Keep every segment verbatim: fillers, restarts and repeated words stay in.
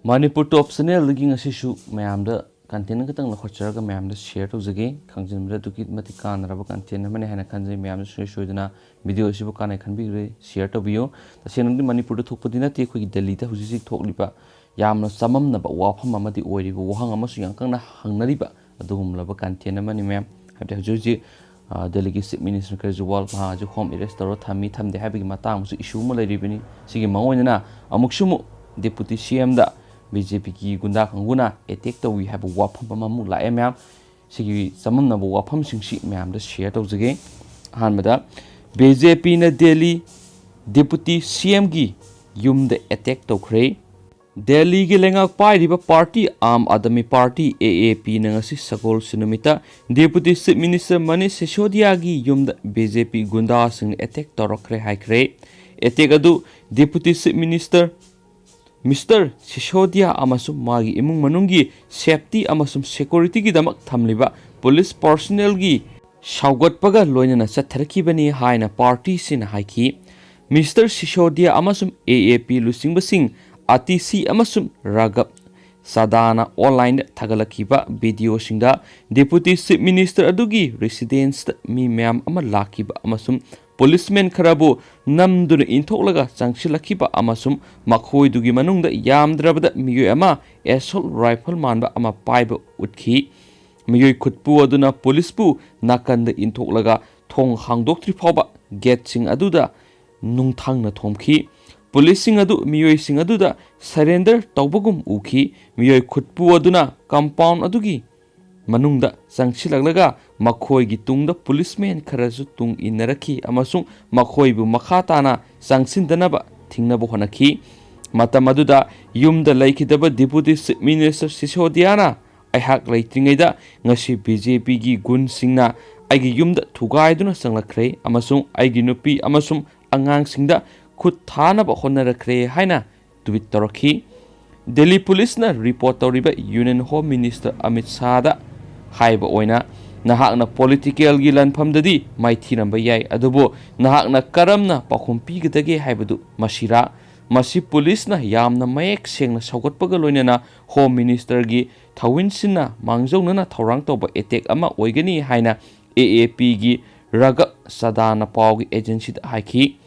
ꯃꯅꯤꯄꯨꯔ ꯇꯣꯞ ꯆꯦꯅꯦꯜꯗꯒꯤ ꯉꯁꯤꯁꯨ ꯃꯌꯥꯝꯗ ꯀꯟꯇꯦꯟ ꯈꯛꯇꯪ ꯂꯧꯈꯠꯆꯔꯒ ꯃꯌꯥꯝꯗ ꯁꯤꯌꯔ ꯇꯧꯖꯒꯦ꯫ ꯈꯪꯖꯤꯟꯕꯗ ꯑꯗꯨꯛꯀꯤ ꯃꯇꯤꯛ ꯀꯥꯟꯅꯔꯕ ꯀꯟꯇꯦꯟ ꯑꯃꯅꯤ ꯍꯥꯏꯅ ꯈꯟꯖꯩ꯫ ꯃꯌꯥꯝꯅ ꯁꯨꯡꯁꯣꯏ ꯁꯣꯏꯗꯅ ꯚꯤꯗꯤꯑꯣ ꯑꯁꯤꯕꯨ ꯀꯥꯟꯅꯩ ꯈꯟꯕꯤꯈ꯭ꯔꯦ, ꯁꯤꯌꯔ ꯇꯧꯕꯤꯌꯨ꯫ ꯇꯁꯦꯡꯅꯗꯤ ꯃꯅꯤꯄꯨꯔꯗ ꯊꯣꯛꯄꯗꯤ ꯅꯠꯇꯦ, ꯑꯩꯈꯣꯏꯒꯤ ꯗꯦꯜꯂꯤꯗ ꯍꯧꯖꯤꯛ ꯍꯧꯖꯤꯛ ꯊꯣꯛꯂꯤꯕ ꯌꯥꯝꯅ ꯆꯃꯝꯅꯕ ꯋꯥꯐꯝ ꯑꯃꯗꯤ ꯑꯣꯏꯔꯤꯕ, ꯋꯥꯍꯪ ꯑꯃꯁꯨ ꯌꯥꯝ ꯀꯟꯅ ꯍꯪꯅꯔꯤꯕ ꯑꯗꯨꯒꯨꯝꯂꯕ ꯀꯟꯇꯦꯟ ꯑꯃꯅꯤ ꯃꯌꯥꯝ꯫ ꯍꯥꯏꯕꯗꯤ ꯍꯧꯖꯤꯛ ꯍꯧꯖꯤꯛ, ꯑ, ꯗꯦꯜꯂꯤꯒꯤ ꯆꯤꯐ ꯃꯤꯅꯤꯁꯇꯔ ꯀꯦꯖ꯭ꯔꯤꯋꯥꯜ ꯃꯍꯥꯛ ꯍꯧꯖꯤꯛ ꯍꯣꯝ ꯑꯦꯔꯦꯁ ꯇꯧꯔ ꯊꯝꯃꯤ ꯊꯝꯗꯦ ꯍꯥꯏꯕꯒꯤ ꯃꯇꯥꯡ ꯑꯃꯁꯨ ꯏꯁꯨ ꯑꯃ ꯂꯩꯔꯤꯕꯅꯤ꯫ ꯁꯤꯒꯤ ꯃꯑꯣꯡ ꯑꯣꯏꯅꯅ ꯑꯃꯨꯛꯁꯨ ꯑꯃꯨꯛ ꯗꯦꯄꯨꯇꯤ ꯁꯤ ꯑꯦꯝꯗ ꯕꯤ ꯖꯦ ꯄꯤꯒꯤ ꯒꯨꯟꯗꯥ ꯀꯥꯡꯕꯨꯅ ꯑꯦꯇꯦꯛ ꯇꯧꯏ ꯍꯥꯏꯕ ꯋꯥꯐꯝ ꯑꯃꯃꯨꯛ ꯂꯥꯛꯑꯦ ꯃꯌꯥꯝ꯫ ꯁꯤꯒꯤ ꯆꯃꯝꯅꯕ ꯋꯥꯐꯝꯁꯤꯡꯁꯤ ꯃꯌꯥꯝꯗ ꯁꯤꯌꯔ ꯇꯧꯖꯒꯦ꯫ ꯑꯍꯥꯟꯕꯗ, ꯕꯤ ꯖꯦ ꯄꯤꯅ ꯗꯦꯜꯂꯤ ꯗꯦꯄꯨꯇꯤ ꯁꯤ ꯑꯦꯝꯒꯤ ꯌꯨꯝꯗ ꯑꯦꯇꯦꯛ ꯇꯧꯈ꯭ꯔꯦ꯫ ꯗꯦꯜꯂꯤꯒꯤ ꯂꯩꯉꯥꯛ ꯄꯥꯏꯔꯤꯕ ꯄꯥꯔꯇꯤ ꯑꯥꯝ ꯑꯥꯗꯃꯤ ꯄꯥꯔꯇꯤ, ꯑꯦ ꯑꯦ ꯄꯤꯅ ꯉꯁꯤ ꯁꯒꯣꯜꯁꯦꯟ ꯅꯨꯃꯤꯠꯇ ꯗꯦꯄꯨꯇꯤ ꯆꯤꯐ ꯃꯤꯅꯤꯁꯇꯔ ꯃꯅꯤꯁ ꯁꯤꯁꯣꯗꯤꯌꯥꯒꯤ ꯌꯨꯝꯗ ꯕꯤ ꯖꯦ ꯄꯤ ꯒꯨꯟꯗꯥꯁꯤꯡꯅ ꯑꯦꯇꯦꯛ ꯇꯧꯔꯛꯈ꯭ꯔꯦ ꯍꯥꯏꯈ꯭ꯔꯦ꯫ ꯑꯦꯇꯦꯛ ꯑꯗꯨ ꯗꯦꯄꯨꯇꯤ ꯆꯤꯐ ꯃꯤꯅꯤꯁꯇꯔ ꯃꯤꯁꯇꯔ ꯁꯤꯁꯣꯗꯤꯌꯥ ꯑꯃꯁꯨꯡ ꯃꯥꯒꯤ ꯏꯃꯨꯡ ꯃꯅꯨꯡꯒꯤ ꯁꯦꯐꯇꯤ ꯑꯃꯁꯨꯡ ꯁꯦꯀ꯭ꯌꯨꯔꯤꯇꯤꯒꯤꯗꯃꯛ ꯊꯝꯂꯤꯕ ꯄꯨꯂꯤꯁ ꯄꯔꯁꯣꯅꯦꯜꯒꯤ ꯁꯥꯎꯒꯠꯄꯒ ꯂꯣꯏꯅꯅ ꯆꯠꯊꯔꯛꯈꯤꯕꯅꯤ ꯍꯥꯏꯅ ꯄꯥꯔꯇꯤꯁꯤꯅ ꯍꯥꯏꯈꯤ꯫ ꯃꯤꯁꯇꯔ ꯁꯤꯁꯣꯗꯤꯌꯥ ꯑꯃꯁꯨꯡ ꯑꯦ ꯑꯦ ꯄꯤ ꯂꯨꯆꯤꯡꯕꯁꯤꯡ ꯑꯇꯤꯁꯤ ꯑꯃꯁꯨꯡ ꯔꯥꯒꯕ ꯁꯥꯗꯥꯅ ꯑꯣꯟꯂꯥꯏꯟꯗ ꯊꯥꯒꯠꯂꯛꯈꯤꯕ ꯚꯤꯗꯤꯑꯣꯁꯤꯡꯗ ꯗꯦꯄꯨꯇꯤ ꯆꯤꯐ ꯃꯤꯅꯤꯁꯇꯔ ꯑꯗꯨꯒꯤ ꯔꯦꯁꯤꯗꯦꯟꯁꯇ ꯃꯤ ꯃꯌꯥꯝ ꯑꯃ ꯂꯥꯛꯈꯤꯕ ꯑꯃꯁꯨꯡ ꯄꯨꯂꯤꯁꯃꯦꯟ ꯈꯔꯕꯨ ꯅꯝꯗꯨꯅ ꯏꯟꯊꯣꯛꯂꯒ ꯆꯪꯁꯤꯜꯂꯛꯈꯤꯕ ꯑꯃꯁꯨꯡ ꯃꯈꯣꯏꯗꯨꯒꯤ ꯃꯅꯨꯡꯗ ꯌꯥꯝꯗ꯭ꯔꯕꯗ ꯃꯤꯑꯣꯏ ꯑꯃ ꯑꯦꯁꯣꯜꯠ ꯔꯥꯏꯐꯜ ꯃꯥꯟꯕ ꯑꯃ ꯄꯥꯏꯕ ꯎꯠꯈꯤ꯫ ꯃꯤꯑꯣꯏ ꯈꯨꯠꯄꯨ ꯑꯗꯨꯅ ꯄꯨꯂꯤꯁꯄꯨ ꯅꯥꯀꯟꯗ ꯏꯟꯊꯣꯛꯂꯒ ꯊꯣꯡ ꯍꯥꯡꯗꯣꯛꯇ꯭ꯔꯤ ꯐꯥꯎꯕ ꯒꯦꯠꯁꯤꯡ ꯑꯗꯨꯗ ꯅꯨꯡꯊꯪꯅ ꯊꯣꯝꯈꯤ꯫ ꯄꯨꯂꯤꯁꯁꯤꯡ ꯑꯗꯨ ꯃꯤꯑꯣꯏꯁꯤꯡ ꯑꯗꯨꯗ ꯁꯔꯦꯟꯗꯔ ꯇꯧꯕꯒꯨꯝ ꯎꯈꯤ꯫ ꯃꯤꯑꯣꯏ ꯈꯨꯠꯄꯨ ꯑꯗꯨꯅ ꯀꯝꯄꯥꯎꯟ ꯑꯗꯨꯒꯤ ꯃꯅꯨꯡꯗ ꯆꯪꯁꯤꯜꯂꯛꯂꯒ ꯃꯈꯣꯏꯒꯤ ꯇꯨꯡꯗ ꯄꯨꯂꯤꯁꯃꯦꯟ ꯈꯔꯁꯨ ꯇꯨꯡ ꯏꯟꯅꯔꯛꯈꯤ ꯑꯃꯁꯨꯡ ꯃꯈꯣꯏꯕꯨ ꯃꯈꯥ ꯇꯥꯅ ꯆꯪꯁꯤꯟꯗꯅꯕ ꯊꯤꯡꯅꯕ ꯍꯣꯠꯅꯈꯤ꯫ ꯃꯇꯝ ꯑꯗꯨꯗ ꯌꯨꯝꯗ ꯂꯩꯈꯤꯗꯕ ꯗꯦꯄꯨꯇꯤ ꯆꯤꯐ ꯃꯤꯅꯤꯁꯇꯔ ꯁꯤꯁꯣꯗꯤꯌꯥꯅ, "ꯑꯩꯍꯥꯛ ꯂꯩꯇ꯭ꯔꯤꯉꯩꯗ ꯉꯁꯤ ꯕꯤ ꯖꯦ ꯄꯤꯒꯤ ꯒꯨꯟꯁꯤꯡꯅ ꯑꯩꯒꯤ ꯌꯨꯝꯗ ꯊꯨꯒꯥꯏꯗꯨꯅ ꯆꯪꯂꯛꯈ꯭ꯔꯦ ꯑꯃꯁꯨꯡ ꯑꯩꯒꯤ ꯅꯨꯄꯤ ꯑꯃꯁꯨꯡ ꯑꯉꯥꯡꯁꯤꯡꯗ ꯈꯨꯠ ꯊꯥꯅꯕ ꯍꯣꯠꯅꯔꯛꯈ꯭ꯔꯦ" ꯍꯥꯏꯅ ꯇ꯭ꯋꯤꯠ ꯇꯧꯔꯛꯈꯤ꯫ ꯗꯦꯜꯂꯤ ꯄꯨꯂꯤꯁꯅ ꯔꯤꯄꯣꯔꯠ ꯇꯧꯔꯤꯕ ꯌꯨꯅꯤꯌꯟ ꯍꯣꯝ ꯃꯤꯅꯤꯁꯇꯔ ꯑꯃꯤꯠ ꯁꯥꯍꯗ ꯍꯥꯏꯕ ꯑꯣꯏꯅ, "ꯅꯍꯥꯛꯅ ꯄꯣꯂꯤꯇꯤꯀꯦꯜꯒꯤ ꯂꯥꯟꯐꯝꯗꯗꯤ ꯃꯥꯏꯊꯤꯔꯝꯕ ꯌꯥꯏ, ꯑꯗꯨꯕꯨ ꯅꯍꯥꯛꯅ ꯀꯔꯝꯅ ꯄꯥꯎꯈꯨꯝ ꯄꯤꯒꯗꯒꯦ ꯍꯥꯏꯕꯗꯨ ꯃꯁꯤꯔꯥ?" ꯃꯁꯤ ꯄꯨꯂꯤꯁꯅ ꯌꯥꯝꯅ ꯃꯌꯦꯛ ꯁꯦꯡꯅ ꯁꯧꯒꯠꯄꯒ ꯂꯣꯏꯅꯅ ꯍꯣꯝ ꯃꯤꯅꯤꯁꯇꯔꯒꯤ ꯊꯧꯋꯤꯟꯁꯤꯟꯅ ꯃꯥꯡꯖꯧꯅꯅ ꯊꯧꯔꯥꯡ ꯇꯧꯕ ꯑꯦꯇꯦꯛ ꯑꯃ ꯑꯣꯏꯒꯅꯤ ꯍꯥꯏꯅ ꯑꯦ ꯑꯦ ꯄꯤꯒꯤ ꯔꯒꯛ ꯆꯗꯥꯅ ꯄꯥꯎꯒꯤ ꯑꯦꯖꯦꯟꯁꯤꯗ ꯍꯥꯏꯈꯤ꯫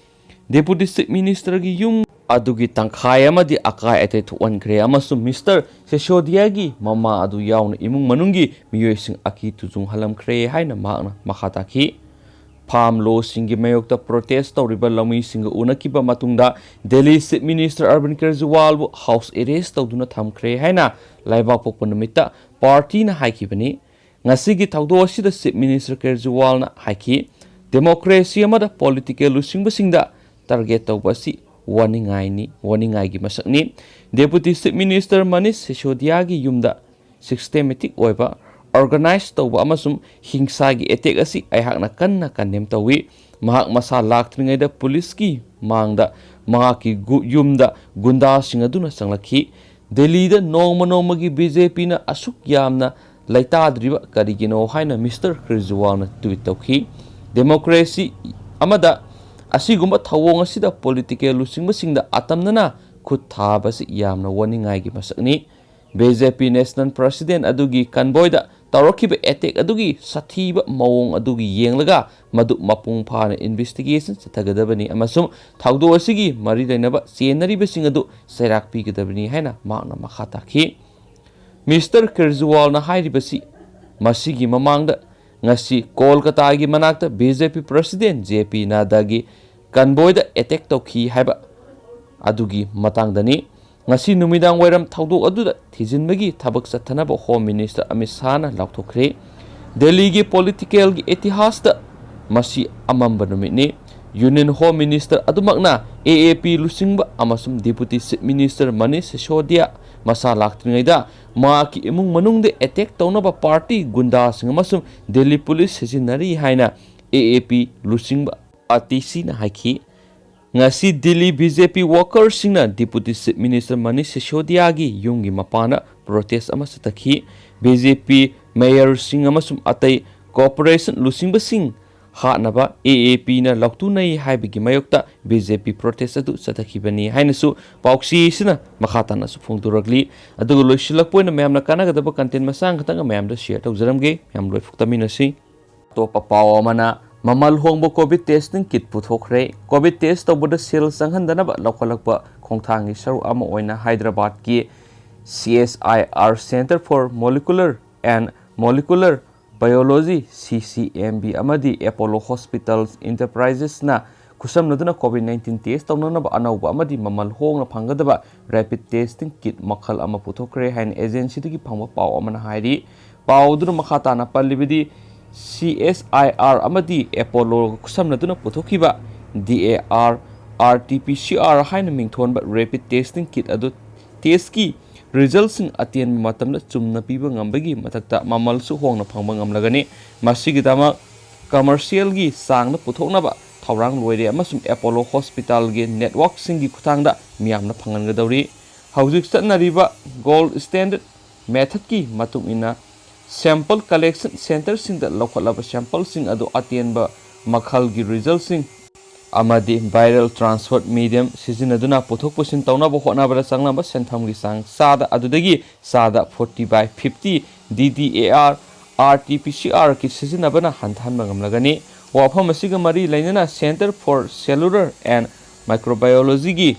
ꯗꯦꯄꯨꯇꯤ ꯆꯤꯐ ꯃꯤꯅꯤꯁꯇꯔꯒꯤ ꯌꯨꯝ ꯑꯗꯨꯒꯤ ꯇꯪꯈꯥꯏ ꯑꯃꯗꯤ ꯑꯀꯥꯏ ꯑꯇꯣꯏ ꯊꯣꯛꯍꯟꯈ꯭ꯔꯦ ꯑꯃꯁꯨꯡ ꯃꯤꯁꯇꯔ ꯁꯦꯁꯣꯗꯤꯌꯥꯒꯤ ꯃꯃꯥ ꯑꯗꯨ ꯌꯥꯎꯅ ꯏꯃꯨꯡ ꯃꯅꯨꯡꯒꯤ ꯃꯤꯑꯣꯏꯁꯤꯡ ꯑꯀꯤ ꯇꯨꯖꯨꯡ ꯍꯜꯂꯝꯈ꯭ꯔꯦ ꯍꯥꯏꯅ ꯃꯍꯥꯛꯅ ꯃꯈꯥ ꯇꯥꯈꯤ꯫ ꯐꯥꯔꯝ ꯂꯣꯁꯤꯡꯒꯤ ꯃꯥꯌꯣꯛꯇ ꯄ꯭ꯔꯣꯇꯦꯁ ꯇꯧꯔꯤꯕ ꯂꯧꯃꯤꯁꯤꯡꯒ ꯎꯅꯈꯤꯕ ꯃꯇꯨꯡꯗ ꯗꯦꯜꯂꯤ ꯆꯤꯐ ꯃꯤꯅꯤꯁꯇꯔ ꯑꯔꯕꯤꯟ ꯀꯦꯖ꯭ꯔꯤꯋꯥꯜꯕꯨ ꯍꯥꯎꯁ ꯑꯦꯔꯦꯁ ꯇꯧꯗꯨꯅ ꯊꯝꯈ꯭ꯔꯦ ꯍꯥꯏꯅ ꯂꯩꯕꯥꯛꯄꯣꯛꯄ ꯅꯨꯃꯤꯠꯇ ꯄꯥꯔꯇꯤꯅ ꯍꯥꯏꯈꯤꯕꯅꯤ꯫ ꯉꯁꯤꯒꯤ ꯊꯧꯗꯣꯛ ꯑꯁꯤꯗ ꯆꯤꯐ ꯃꯤꯅꯤꯁꯇꯔ ꯀꯦꯖ꯭ꯔꯤꯋꯥꯜꯅ ꯍꯥꯏꯈꯤ, "ꯗꯦꯃꯣꯀ꯭ꯔꯦꯁꯤ ꯑꯃꯗ ꯄꯣꯂꯤꯇꯤꯀꯦꯜ ꯂꯨꯆꯤꯡꯕꯁꯤꯡꯗ ꯇꯥꯔꯒꯦꯠ ꯇꯧꯕ ꯑꯁꯤ ꯋꯥꯅꯤꯡꯉꯥꯏꯅꯤ, ꯋꯥꯅꯤꯡꯉꯥꯏꯒꯤ ꯃꯁꯛꯅꯤ"꯫ ꯗꯦꯄꯨꯇꯤ ꯆꯤꯐ ꯃꯤꯅꯤꯁꯇꯔ ꯃꯅꯤꯁ ꯁꯤꯁꯣꯗꯤꯌꯥꯒꯤ ꯌꯨꯝꯗ ꯁꯤꯁꯇꯦꯃꯦꯇꯤꯛ ꯑꯣꯏꯕ, ꯑꯣꯔꯒꯅꯥꯏꯖ ꯇꯧꯕ ꯑꯃꯁꯨꯡ ꯍꯤꯡꯁꯥꯒꯤ ꯑꯦꯇꯦꯛ ꯑꯁꯤ ꯑꯩꯍꯥꯛꯅ ꯀꯟꯅ ꯀꯟꯗꯦꯝ ꯇꯧꯏ꯫ ꯃꯍꯥꯛ ꯃꯁꯥ ꯂꯥꯛꯇ꯭ꯔꯤꯉꯩꯗ ꯄꯨꯂꯤꯁꯀꯤ ꯃꯥꯡꯗ ꯃꯍꯥꯛꯀꯤ ꯒꯨ-, ꯌꯨꯝꯗ ꯒꯨꯟꯗꯥꯁꯤꯡ ꯑꯗꯨꯅ ꯆꯪꯂꯛꯈꯤ꯫ ꯗꯦꯜꯂꯤꯗ ꯅꯣꯡꯃ ꯅꯣꯡꯃꯒꯤ ꯕꯤ ꯖꯦ ꯄꯤꯅ ꯑꯁꯨꯛ ꯌꯥꯝꯅ ꯂꯩꯇꯥꯗ꯭ꯔꯤꯕ ꯀꯔꯤꯒꯤꯅꯣ ꯍꯥꯏꯅ ꯃꯤꯁꯇꯔ ꯀꯦꯖ꯭ꯔꯤꯋꯥꯜꯅ ꯇ꯭ꯋꯤꯠ ꯇꯧꯈꯤ꯫ "ꯗꯦꯃꯣꯀ꯭ꯔꯦꯁꯤ ꯑꯃꯗ ꯑꯁꯤꯒꯨꯝꯕ ꯊꯧꯑꯣꯡ ꯑꯁꯤꯗ ꯄꯣꯂꯤꯇꯤꯀꯦꯜ ꯂꯨꯆꯤꯡꯕꯁꯤꯡꯗ ꯑꯇꯝꯅꯅ ꯈꯨꯠ ꯊꯥꯕꯁꯤ ꯌꯥꯝꯅ ꯋꯥꯅꯤꯡꯉꯥꯏꯒꯤ ꯃꯁꯛꯅꯤ"꯫ ꯕꯤ ꯖꯦ ꯄꯤ ꯅꯦꯁꯅꯦꯜ ꯄ꯭ꯔꯁꯤꯗꯦꯟ ꯑꯗꯨꯒꯤ ꯀꯟꯚꯣꯏꯗ ꯇꯧꯔꯛꯈꯤꯕ ꯑꯦꯇꯦꯛ ꯑꯗꯨꯒꯤ ꯁꯥꯊꯤꯕ ꯃꯑꯣꯡ ꯑꯗꯨꯒꯤ ꯌꯦꯡꯂꯒ ꯃꯗꯨ ꯃꯄꯨꯡ ꯐꯥꯅ ꯏꯟꯚꯦꯁꯇꯤꯒꯦꯁꯟ ꯆꯠꯊꯒꯗꯕꯅꯤ ꯑꯃꯁꯨꯡ ꯊꯧꯗꯣꯛ ꯑꯁꯤꯒꯤ ꯃꯔꯤ ꯂꯩꯅꯕ ꯆꯦꯟꯅꯔꯤꯕꯁꯤꯡ ꯑꯗꯨ ꯆꯩꯔꯥꯛ ꯄꯤꯒꯗꯕꯅꯤ ꯍꯥꯏꯅ ꯃꯍꯥꯛꯅ ꯃꯈꯥ ꯇꯥꯈꯤ꯫ ꯃꯤꯁꯇꯔ ꯀꯦꯖ꯭ꯔꯤꯋꯥꯜꯅ ꯍꯥꯏꯔꯤꯕꯁꯤ ꯃꯁꯤꯒꯤ ꯃꯃꯥꯡꯗ ꯉꯁꯤ ꯀꯣꯜꯀꯇꯥꯒꯤ ꯃꯅꯥꯛꯇ ꯕꯤ ꯖꯦ ꯄꯤ ꯄ꯭ꯔꯁꯤꯗꯦꯟ ꯖꯦ ꯄꯤ ꯅꯥꯗꯥꯒꯤ ꯀꯟꯚꯣꯏꯗ ꯑꯦꯇꯦꯛ ꯇꯧꯈꯤ ꯍꯥꯏꯕ ꯑꯗꯨꯒꯤ ꯃꯇꯥꯡꯗꯅꯤ꯫ ꯉꯁꯤ ꯅꯨꯃꯤꯗꯥꯡ ꯋꯥꯏꯔꯝ ꯊꯧꯗꯣꯛ ꯑꯗꯨꯗ ꯊꯤꯖꯤꯟꯕꯒꯤ ꯊꯕꯛ ꯆꯠꯊꯅꯕ ꯍꯣꯝ ꯃꯤꯅꯤꯁꯇꯔ ꯑꯃꯤꯠ ꯁꯥꯍꯅ ꯂꯥꯎꯊꯣꯛꯈ꯭ꯔꯦ꯫ ꯗꯦꯜꯂꯤꯒꯤ ꯄꯣꯂꯤꯇꯤꯀꯦꯜꯒꯤ ꯏꯇꯤꯍꯥꯁꯇ ꯃꯁꯤ ꯑꯃꯝꯕ ꯅꯨꯃꯤꯠꯅꯤ꯫ ꯌꯨꯅꯤꯌꯟ ꯍꯣꯝ ꯃꯤꯅꯤꯁꯇꯔ ꯑꯗꯨꯃꯛꯅ ꯑꯦ ꯑꯦ ꯄꯤ ꯂꯨꯆꯤꯡꯕ ꯑꯃꯁꯨꯡ ꯗꯦꯄꯨꯇꯤ ꯆꯤꯐ ꯃꯤꯅꯤꯁꯇꯔ ꯃꯅꯤꯁ ꯁꯤꯁꯣꯗꯤꯌꯥ ꯃꯁꯥ ꯂꯥꯛꯇ꯭ꯔꯤꯉꯩꯗ ꯃꯍꯥꯛꯀꯤ ꯏꯃꯨꯡ ꯃꯅꯨꯡꯗ ꯑꯦꯇꯦꯛ ꯇꯧꯅꯕ ꯄꯥꯔꯇꯤ ꯒꯨꯟꯗꯥꯁꯤꯡ ꯑꯃꯁꯨꯡ ꯗꯦꯜꯂꯤ ꯄꯨꯂꯤꯁ ꯁꯤꯖꯤꯟꯅꯔꯤ ꯍꯥꯏꯅ ꯑꯦ ꯑꯦ ꯄꯤ ꯂꯨꯆꯤꯡꯕ ꯑꯇꯤꯁꯤꯅ ꯍꯥꯏꯈꯤ꯫ ꯉꯁꯤ ꯗꯤꯜꯂꯤ ꯕꯤ ꯖꯦ ꯄꯤ ꯋꯥꯀꯔꯁꯤꯡꯅ ꯗꯤꯄꯨꯇꯤ ꯆꯤꯐ ꯃꯤꯅꯤꯁꯇꯔ ꯃꯅꯤꯁ ꯁꯤꯁꯣꯗꯤꯌꯥꯒꯤ ꯌꯨꯝꯒꯤ ꯃꯄꯥꯟꯗ ꯄ꯭ꯔꯣꯇꯦꯁ ꯑꯃ ꯆꯠꯊꯈꯤ꯫ ꯕꯤ ꯖꯦ ꯄꯤ ꯃꯦꯌꯔꯁꯤꯡ ꯑꯃꯁꯨꯡ ꯑꯇꯩ ꯀꯣꯔꯄꯣꯔꯦꯁꯟ ꯂꯨꯆꯤꯡꯕꯁꯤꯡ ꯍꯥꯠꯅꯕ ꯑꯦ ꯑꯦ ꯄꯤꯅ ꯂꯥꯎꯊꯣꯛꯅꯩ ꯍꯥꯏꯕꯒꯤ ꯃꯥꯌꯣꯛꯇ ꯕꯤ ꯖꯦ ꯄꯤ ꯄ꯭ꯔꯣꯇꯦꯁ ꯑꯗꯨ ꯆꯠꯊꯈꯤꯕꯅꯤ ꯍꯥꯏꯅꯁꯨ ꯄꯥꯎꯆꯦ ꯑꯁꯤꯅ ꯃꯈꯥ ꯇꯥꯅꯁꯨ ꯐꯣꯡꯗꯣꯔꯛꯂꯤ꯫ ꯑꯗꯨꯒ ꯂꯣꯏꯁꯤꯜꯂꯛꯄ ꯑꯣꯏꯅ ꯃꯌꯥꯝꯅ ꯀꯥꯟꯅꯒꯗꯕ ꯀꯟꯇꯦꯟ ꯃꯆꯥ ꯈꯛꯇꯪꯒ ꯃꯌꯥꯝꯗ ꯁꯤꯌꯔ ꯇꯧꯖꯔꯝꯒꯦ꯫ ꯃꯌꯥꯝ ꯂꯣꯏꯐꯨꯛ ꯇꯥꯃꯤꯟꯅꯁꯤ꯫ ꯑꯇꯣꯞꯄ ꯄꯥꯎ ꯑꯃꯅ, ꯃꯃꯜ ꯍꯣꯡꯕ ꯀꯣꯚꯤꯗ ꯇꯦꯁꯇꯤꯡ ꯀꯤꯠ ꯄꯨꯊꯣꯛꯈ꯭ꯔꯦ꯫ ꯀꯣꯚꯤꯗ ꯇꯦꯁ ꯇꯧꯕꯗ ꯁꯦꯜ ꯆꯪꯍꯟꯗꯅꯕ ꯂꯧꯈꯠꯂꯛꯄ ꯈꯣꯡꯊꯥꯡꯒꯤ ꯁꯔꯨꯛ ꯑꯃ ꯑꯣꯏꯅ ꯍꯥꯏꯗ꯭ꯔꯕꯥꯗꯀꯤ C S I R Center for Molecular and Molecular Biology, C C M B, ꯑꯃꯗꯤ Apollo Hospital Enterprises-ꯅ ꯈꯨꯠꯁꯝꯅꯗꯨꯅ ꯀꯣꯚꯤꯗ ꯅꯥꯏꯟꯇꯤꯟ ꯇꯦꯁ ꯇꯧꯅꯅꯕ ꯑꯅꯧꯕ ꯑꯃꯗꯤ ꯃꯃꯜ ꯍꯣꯡꯅ ꯐꯪꯒꯗꯕ ꯔꯦꯄꯤꯗ ꯇꯦꯁꯇꯤꯡ ꯀꯤꯠ ꯃꯈꯜ ꯑꯃ ꯄꯨꯊꯣꯛꯈ꯭ꯔꯦ ꯍꯥꯏꯅ ꯑꯦꯖꯦꯟꯁꯤꯗꯒꯤ ꯐꯪꯕ ꯄꯥꯎ ꯑꯃꯅ ꯍꯥꯏꯔꯤ꯫ ꯄꯥꯎ ꯑꯗꯨꯅ ꯃꯈꯥ ꯇꯥꯅ ꯄꯜꯂꯤꯕꯗꯤ, C S I R ꯑꯃꯗꯤ Apollo ꯈꯨꯠꯁꯝꯅꯗꯨꯅ ꯄꯨꯊꯣꯛꯈꯤꯕ D A R R T P C R ꯍꯥꯏꯅ ꯃꯤꯡꯊꯣꯟꯕ ꯔꯦꯄꯤꯗ ꯇꯦꯁꯇꯤꯡ ꯀꯤꯠ ꯑꯗꯨ ꯇꯦꯁꯀꯤ ꯔꯤꯖꯜꯁꯤꯡ ꯑꯇꯦꯟꯕ ꯃꯇꯝꯗ ꯆꯨꯝꯅ ꯄꯤꯕ ꯉꯝꯕꯒꯤ ꯃꯊꯛꯇ ꯃꯃꯜꯁꯨ ꯍꯣꯡꯅ ꯐꯪꯕ ꯉꯝꯂꯒꯅꯤ꯫ ꯃꯁꯤꯒꯤꯗꯃꯛ ꯀꯃꯔꯁꯤꯌꯦꯜꯒꯤ ꯆꯥꯡꯗ ꯄꯨꯊꯣꯛꯅꯕ ꯊꯧꯔꯥꯡ ꯂꯣꯏꯔꯦ ꯑꯃꯁꯨꯡ Apollo Hospital-ꯒꯤ ꯅꯦꯠꯋꯥꯔꯛꯁꯤꯡꯒꯤ ꯈꯨꯠꯊꯥꯡꯗ ꯃꯤꯌꯥꯝꯅ ꯐꯪꯍꯟꯒꯗꯧꯔꯤ꯫ ꯍꯧꯖꯤꯛ ꯆꯠꯅꯔꯤꯕ ꯒꯣꯜꯗ ꯁ꯭ꯇꯦꯟꯗꯔꯗ ꯃꯦꯊꯗꯀꯤ ꯃꯇꯨꯡ ꯏꯟꯅ, ꯁꯦꯝꯄꯜ ꯀꯂꯦꯛꯁꯟ ꯁꯦꯟꯇꯔꯁꯤꯡꯗ ꯂꯧꯈꯠꯂꯕ ꯁꯦꯝꯄꯜꯁꯤꯡ ꯑꯗꯨ ꯑꯇꯦꯟꯕ ꯃꯈꯜꯒꯤ ꯔꯤꯖꯜꯁꯤꯡ ꯑꯃꯗꯤ ꯚꯥꯏꯔꯦꯜ ꯇ꯭ꯔꯥꯟꯁꯐꯔ ꯃꯤꯗꯤꯌꯝ ꯁꯤꯖꯤꯟꯅꯗꯨꯅ ꯄꯨꯊꯣꯛ ꯄꯨꯁꯤꯟ ꯇꯧꯅꯕ ꯍꯣꯠꯅꯕꯗ ꯆꯪꯂꯝꯕ ꯁꯦꯟꯐꯝꯒꯤ ꯆꯥꯡ ꯆꯥꯗ ꯑꯗꯨꯗꯒꯤ ꯆꯥꯗ forty by fifty D D A R R T P C R kit ꯁꯤꯖꯤꯟꯅꯕꯅ ꯍꯟꯊꯍꯟꯕ ꯉꯝꯂꯒꯅꯤ꯫ ꯋꯥꯐꯝ ꯑꯁꯤꯒ ꯃꯔꯤ ꯂꯩꯅꯅ Center for Cellular and Microbiology-ꯒꯤ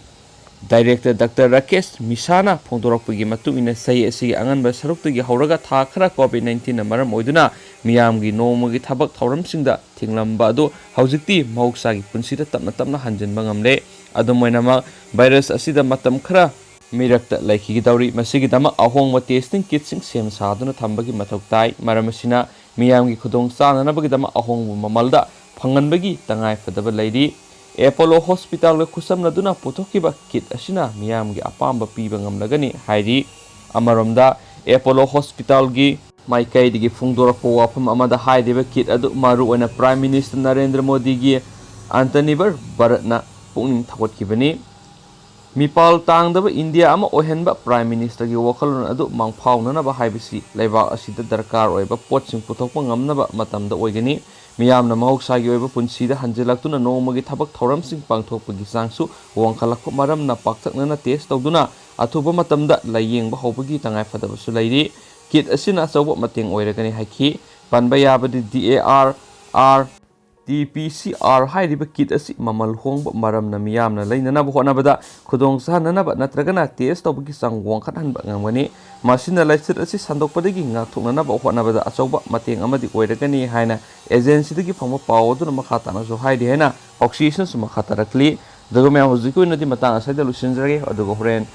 ꯗꯥꯏꯔꯦꯛꯇꯔ ꯗꯥꯛꯇꯔ ꯔꯥꯀꯦꯁ ꯃꯤꯁꯥꯅ ꯐꯣꯡꯗꯣꯔꯛꯄꯒꯤ ꯃꯇꯨꯡ ꯏꯟꯅ, ꯆꯍꯤ ꯑꯁꯤꯒꯤ ꯑꯉꯟꯕ ꯁꯔꯨꯛꯇꯒꯤ ꯍꯧꯔꯒ ꯊꯥ ꯈꯔ ꯀꯣꯚꯤꯗ ꯅꯥꯏꯟꯇꯤꯟꯅ ꯃꯔꯝ ꯑꯣꯏꯗꯨꯅ ꯃꯤꯌꯥꯝꯒꯤ ꯅꯣꯡꯃꯒꯤ ꯊꯕꯛ ꯊꯧꯔꯝꯁꯤꯡꯗ ꯊꯤꯡꯂꯝꯕ ꯑꯗꯨ ꯍꯧꯖꯤꯛꯇꯤ ꯃꯍꯧꯁꯥꯒꯤ ꯄꯨꯟꯁꯤꯗ ꯇꯞꯅ ꯇꯞꯅ ꯍꯟꯖꯤꯟꯕ ꯉꯝꯂꯦ꯫ ꯑꯗꯨꯝ ꯑꯣꯏꯅꯃꯛ, ꯚꯥꯏꯔꯁ ꯑꯁꯤꯗ ꯃꯇꯝ ꯈꯔ ꯃꯤꯔꯛꯇ ꯂꯩꯈꯤꯒꯗꯧꯔꯤ꯫ ꯃꯁꯤꯒꯤꯗꯃꯛ ꯑꯍꯣꯡꯕ ꯇꯦꯁꯇꯤꯡ ꯀꯤꯠꯁꯤꯡ ꯁꯦꯝ ꯁꯥꯗꯨꯅ ꯊꯝꯕꯒꯤ ꯃꯊꯧ ꯇꯥꯏ꯫ ꯃꯔꯝ ꯑꯁꯤꯅ, ꯃꯤꯌꯥꯝꯒꯤ ꯈꯨꯗꯣꯡ ꯆꯥꯅꯅꯕꯒꯤꯗꯃꯛ ꯑꯍꯣꯡꯕ ꯃꯃꯜꯗ ꯐꯪꯍꯟꯕꯒꯤ ꯇꯉꯥꯏ ꯐꯗꯕ ꯂꯩꯔꯤ꯫ ꯑꯦꯄꯣꯂꯣ ꯍꯣꯁꯄꯤꯇꯥꯜꯒ ꯈꯨꯠꯁꯝꯅꯗꯨꯅ ꯄꯨꯊꯣꯛꯈꯤꯕ ꯀꯤꯠ ꯑꯁꯤꯅ ꯃꯤꯌꯥꯝꯒꯤ ꯑꯄꯥꯝꯕ ꯄꯤꯕ ꯉꯝꯂꯒꯅꯤ ꯍꯥꯏꯔꯤ꯫ ꯑꯃꯔꯣꯝꯗ, ꯑꯦꯄꯣꯂꯣ ꯍꯣꯁꯄꯤꯇꯥꯜꯒꯤ ꯃꯥꯏꯀꯩꯗꯒꯤ ꯐꯣꯡꯗꯣꯔꯛꯄ ꯋꯥꯐꯝ ꯑꯃꯗ, ꯍꯥꯏꯔꯤꯕ ꯀꯤꯠ ꯑꯗꯨ ꯃꯔꯨꯑꯣꯏꯅ ꯄ꯭ꯔꯥꯏꯝ ꯃꯤꯅꯤꯁꯇꯔ ꯅꯔꯦꯟꯗ꯭ꯔ ꯃꯣꯗꯤꯒꯤ ꯑꯥꯇꯃꯅꯤꯔꯚꯔ ꯚꯥꯔꯠꯅ ꯄꯨꯛꯅꯤꯡ ꯊꯧꯒꯠꯈꯤꯕꯅꯤ꯫ ꯃꯤꯄꯥꯜ ꯇꯥꯡꯗꯕ ꯏꯟꯗꯤꯌꯥ ꯑꯃ ꯑꯣꯏꯍꯟꯕ ꯄ꯭ꯔꯥꯏꯝ ꯃꯤꯅꯤꯁꯇꯔꯒꯤ ꯋꯥꯈꯜꯂꯣꯟ ꯑꯗꯨ ꯃꯪꯐꯥꯎꯅꯅꯕ ꯍꯥꯏꯕꯁꯤ ꯂꯩꯕꯥꯛ ꯑꯁꯤꯗ ꯗꯔꯀꯥꯔ ꯑꯣꯏꯕ ꯄꯣꯠꯁꯤꯡ ꯄꯨꯊꯣꯛꯄ ꯉꯝꯅꯕ ꯃꯇꯝꯗ ꯑꯣꯏꯒꯅꯤ꯫ ꯃꯤꯌꯥꯝꯅ ꯃꯍꯧꯁꯥꯒꯤ ꯑꯣꯏꯕ ꯄꯨꯟꯁꯤꯗ ꯍꯟꯖꯤꯜꯂꯛꯇꯨꯅ ꯅꯣꯡꯃꯒꯤ ꯊꯕꯛ ꯊꯧꯔꯝꯁꯤꯡ ꯄꯥꯡꯊꯣꯛꯄꯒꯤ ꯆꯥꯡꯁꯨ ꯋꯥꯡꯈꯠꯂꯛꯄ ꯃꯔꯝꯅ ꯄꯥꯛꯇꯛꯅꯅ ꯇꯦꯁ ꯇꯧꯗꯨꯅ ꯑꯊꯨꯕ ꯃꯇꯝꯗ ꯂꯥꯌꯦꯡꯕ ꯍꯧꯕꯒꯤ ꯇꯉꯥꯏꯐꯗꯕꯁꯨ ꯂꯩꯔꯤ꯫ ꯀꯤꯠ ꯑꯁꯤꯅ ꯑꯆꯧꯕ ꯃꯇꯦꯡ ꯑꯣꯏꯔꯒꯅꯤ ꯍꯥꯏꯈꯤ꯫ ꯄꯟꯕ ꯌꯥꯕꯗꯤ D A R R T P C R ꯍꯥꯏꯔꯤꯕ ꯀꯤꯠ ꯑꯁꯤ ꯃꯃꯜ ꯍꯣꯡꯕ ꯃꯔꯝꯅ ꯃꯤꯌꯥꯝꯅ ꯂꯩꯅꯅꯕ ꯍꯣꯠꯅꯕꯗ ꯈꯨꯗꯣꯡ ꯆꯥꯍꯟꯅꯅꯕ ꯅꯠꯇ꯭ꯔꯒꯅ ꯇꯦꯁ ꯇꯧꯕꯒꯤ ꯆꯥꯡ ꯋꯥꯡꯈꯠꯍꯟꯕ ꯉꯝꯒꯅꯤ꯫ ꯃꯁꯤꯅ ꯂꯥꯏꯆꯠ ꯑꯁꯤ ꯁꯟꯗꯣꯛꯄꯗꯒꯤ ꯉꯥꯛꯊꯣꯛꯅꯅꯕ ꯍꯣꯠꯅꯕꯗ ꯑꯆꯧꯕ ꯃꯇꯦꯡ ꯑꯃꯗꯤ ꯑꯣꯏꯔꯒꯅꯤ ꯍꯥꯏꯅ ꯑꯦꯖꯦꯟꯁꯤꯗꯒꯤ ꯐꯪꯕ ꯄꯥꯎ ꯑꯗꯨꯅ ꯃꯈꯥ ꯇꯥꯅꯁꯨ ꯍꯥꯏꯔꯤ ꯍꯥꯏꯅ ꯑꯣꯛꯁꯤꯁꯟꯁꯨ ꯃꯈꯥ ꯇꯥꯔꯛꯂꯤ꯫ ꯑꯗꯨꯒ ꯃꯌꯥꯝ, ꯍꯧꯖꯤꯛꯀꯤ ꯑꯣꯏꯅꯗꯤ ꯃꯇꯥꯡ ꯑꯁꯤꯗ ꯂꯣꯏꯁꯤꯟꯖꯔꯒꯦ꯫ ꯑꯗꯨꯒ ꯍꯣꯔꯦꯟ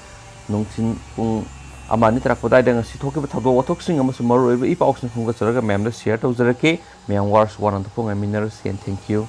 ꯅꯨꯡꯊꯤꯟ ꯄꯨꯡ ꯑꯃ ꯑꯅꯤ ꯇꯥꯔꯛꯄ ꯑꯗꯨꯋꯥꯏꯗ ꯉꯁꯤ ꯊꯣꯛꯈꯤꯕ ꯊꯧꯗꯣꯛ ꯋꯥꯊꯣꯛꯁꯤꯡ ꯑꯃꯁꯨꯡ ꯃꯔꯨꯑꯣꯏꯕ ꯏ ꯄꯥꯎꯁꯤꯡ ꯈꯣꯝꯒꯠꯆꯔꯒ ꯃꯌꯥꯝꯗ ꯁꯤꯌꯔ ꯇꯧꯖꯔꯛꯀꯦ꯫ ꯃꯌꯥꯝ ꯋꯥꯔꯁꯨ ꯋꯥꯅ ꯊꯣꯛꯄ ꯉꯥꯏꯃꯤꯟꯅꯔꯁꯤ꯫ And thank you꯫